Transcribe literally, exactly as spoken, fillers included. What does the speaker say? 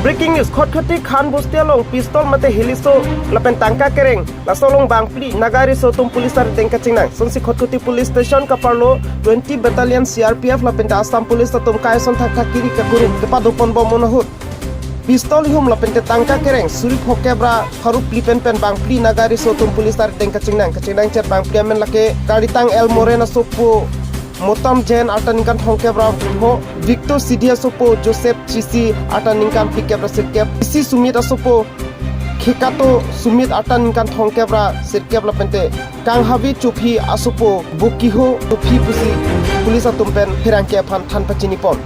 Breaking news, Khatkhati Khan Bosti along pistol mate hiliso lapen tangka kereng, laso along bangphli Naga riso atum police arideng kachingnang. Sonsi Khatkhati Police Station kaparlo twenty Battalion C R P F lapen ta Assam Police atum kaison thakthak kiri kakurum kepadopon bom ahut pistol ihum lapen te tangka kereng suri phokep ra pharo phli pen pen bangphli Naga riso atum police arideng kachingnang. Kachingnang chet bangphli amen lake Karitang L Moren asopo Motam Jain arta ningkan thomkep ra pho, Victor Sidhi asopo Joseph Chisi arta ningkan phlikep ra sirkep, Chisi Sumit asopo Khekato Sumit arta ningkan thomkep ra sirkep lapen te Kanghavi Chophi asopo Bokiho Chophi pusi police atum pen pherangke aphan than pachinipon.